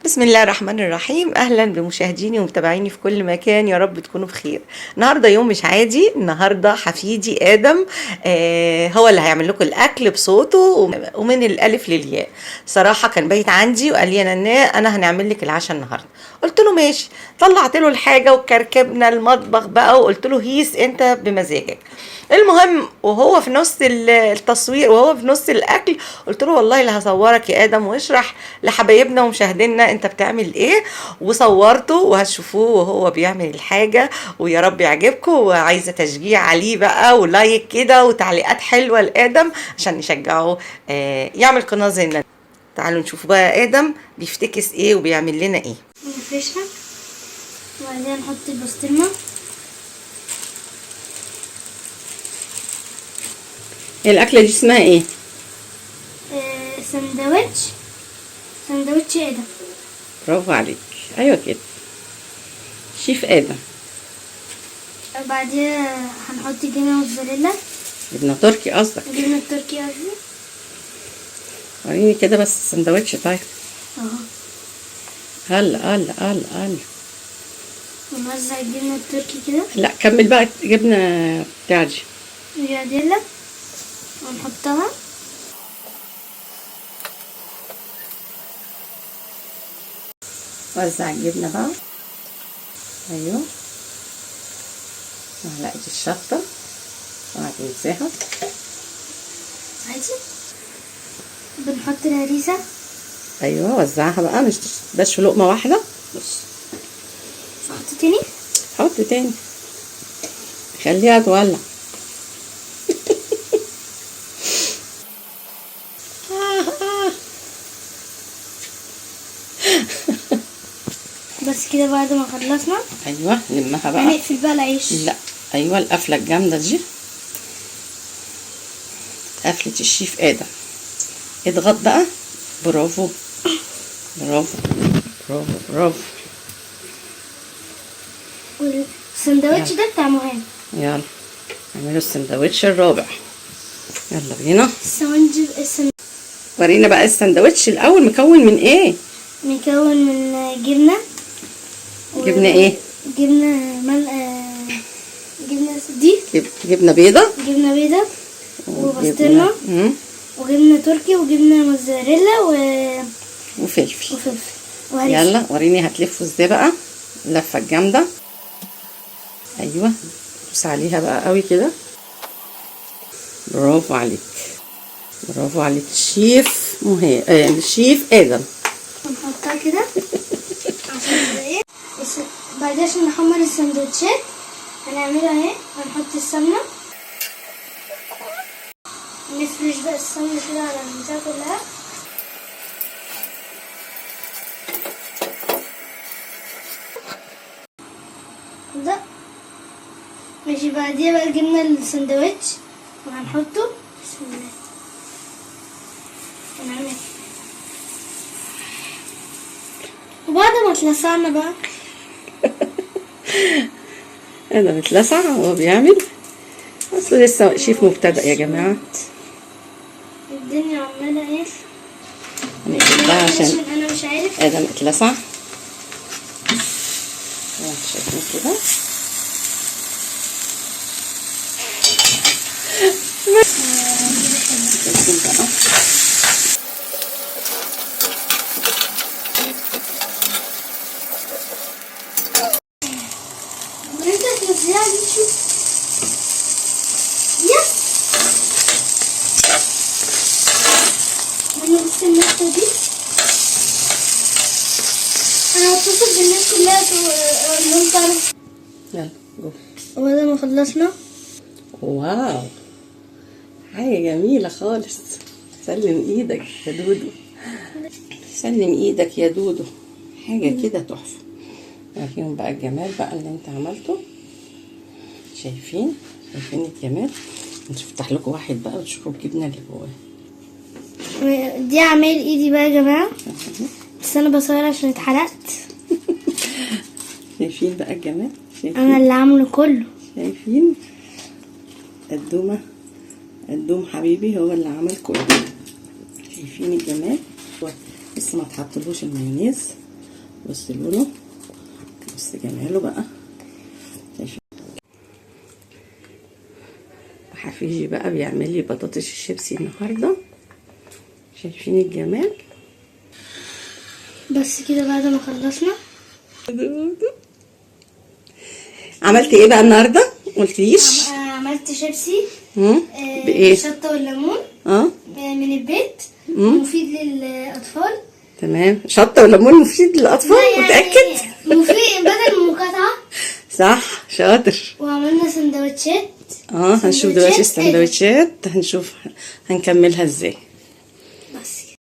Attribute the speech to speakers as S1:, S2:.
S1: بسم الله الرحمن الرحيم. اهلا بمشاهديني ومتابعيني في كل مكان، يا رب تكونوا بخير. النهارده يوم مش عادي، النهارده حفيدي ادم هو اللي هيعمل لكم الاكل بصوته ومن الالف للياء. صراحة كان بايت عندي وقال لي يا نناه انا هنعمل لك العشاء النهارده، قلت له ماشي. طلعت له الحاجة وكركبنا المطبخ بقى وقلت له هيس انت بمزاجك. المهم وهو في نص التصوير وهو في نص الاكل قلت له والله اللي هصورك يا ادم واشرح لحبايبنا ومشاهدينا انت بتعمل ايه، وصورته وهتشوفوه وهو بيعمل الحاجة، ويا رب يعجبكم. وعايزه تشجيع عليه بقى و like كده وتعليقات حلوة لادم عشان نشجعه يعمل قناة زينا. تعالوا نشوف بقى ادم بيفتكس ايه وبيعمل لنا ايه.
S2: نفرشها وبعدين نحط البسطرمة.
S1: الاكلة دي اسمها ايه؟
S2: سندوتش ادم.
S1: برافو عليك، ايوه كده شيف ادم.
S2: بعدين هنحط جبنة موتزاريلا.
S1: جبنه تركي قصدك؟
S2: جبنة تركي قصدي.
S1: وريني كده بس السندوتش. طيب
S2: اهو.
S1: هلا هلا هلا هلا.
S2: ونوزع الجبنة التركي كده.
S1: لا كمل بقى جبنه بتاع دي.
S2: موتزاريلا ونحطها.
S1: وزع الجبنة بقى. ايوه معلقه الشطه اوعى تنساها.
S2: عادي بنحط الهريسة.
S1: ايوه وزعها بقى، مش بس في لقمة واحدة. بص
S2: احط تاني؟
S1: حط تاني، خليها تولع.
S2: بس كده بعد ما خلصنا.
S1: ايوه لمها بقى.
S2: هنقفل بقى العيش.
S1: لا ايوه القفله الجامدة دي، قفله الشيف ادم. اضغط بقى. برافو برافو برافو برافو.
S2: والسندوتش ده بتاع مهاب.
S1: يلا اعملوا السندوتش الرابع، يلا بينا. ورينا بقى السندوتش الاول مكون من ايه؟
S2: مكون من جبنه.
S1: جبنه ايه؟
S2: جبنه جبنه دي
S1: جبنه بيضة.
S2: جبنه بيضة وبسطرمه وجبنه تركي وجبنه موتزاريلا
S1: وفلفل
S2: وهريسه.
S1: يلا وريني هتلفوا ازاي بقى اللفة الجامدة. ايوه دوس عليها بقى قوي كده. برافو عليك برافو عليك الشيف الشيف ادم.
S2: ونحطها كده عشان تبقى ايه. بعدين عشان نحمر السندوتشات هنعملها اهي. هنحط السمنة، نفرش بقى السمنة كده على البتاع كلها. ده ماشي. بعديها بقى جبنا السندوتش وهنحطه. بسم الله. ونعمل وبعد ما اتلسعنا بقى.
S1: انا متلسع وهو بيعمل، اصل لسه شيف مبتدئ يا جماعة.
S2: الدنيا عماله ايه.
S1: هنقفل بقى عشان
S2: انا مش عارف.
S1: ادم اتلسع. شايفين كده. بقى
S2: انت تنزلها دي شوف. يس بس النقطة دي. انا هتصل بالناس كلها اقول لهم تعالوا.
S1: يلا جو.
S2: وبعد ما خلصنا.
S1: واو حاجة جميلة خالص. سلم ايدك يا دودو، سلم ايدك يا دودو، حاجة كده تحفة. وريهم بقى الجمال بقى اللي انت عملته. شايفين شايفين الجمال؟ نفتح لكم واحد بقى وتشوفوا الجبنة اللي جواه.
S2: دي عمايل ايدي بقى يا جماعة، بس انا بصور عشان اتحرقت.
S1: شايفين بقى الجمال؟ شايفين؟
S2: انا اللي عامله كله.
S1: شايفين الدومة؟ الدوم حبيبي هو اللي عمل كله. شايفين الجمال؟ لسه ما اتحطلوش المايونيز. بص لونه، بص جماله بقى. وحفيجي بقى بيعمل لي بطاطس الشيبسي النهارده. شايفين الجمال؟
S2: بس كده بعد ما خلصنا.
S1: عملت ايه بقى النهارده؟ قلتليش.
S2: عملت شيبسي.
S1: بايه؟
S2: بالشطة والليمون. من البيت. مفيد للأطفال.
S1: تمام. شطه وليمون مفيد للاطفال؟
S2: لا يعني
S1: متاكد؟
S2: مفيد بدل المقاطعة.
S1: صح، شاطر.
S2: وعملنا سندوتشات.
S1: هنشوف دلوقتي
S2: سندوتشات.
S1: السندوتشات، هنشوف هنكملها ازاي.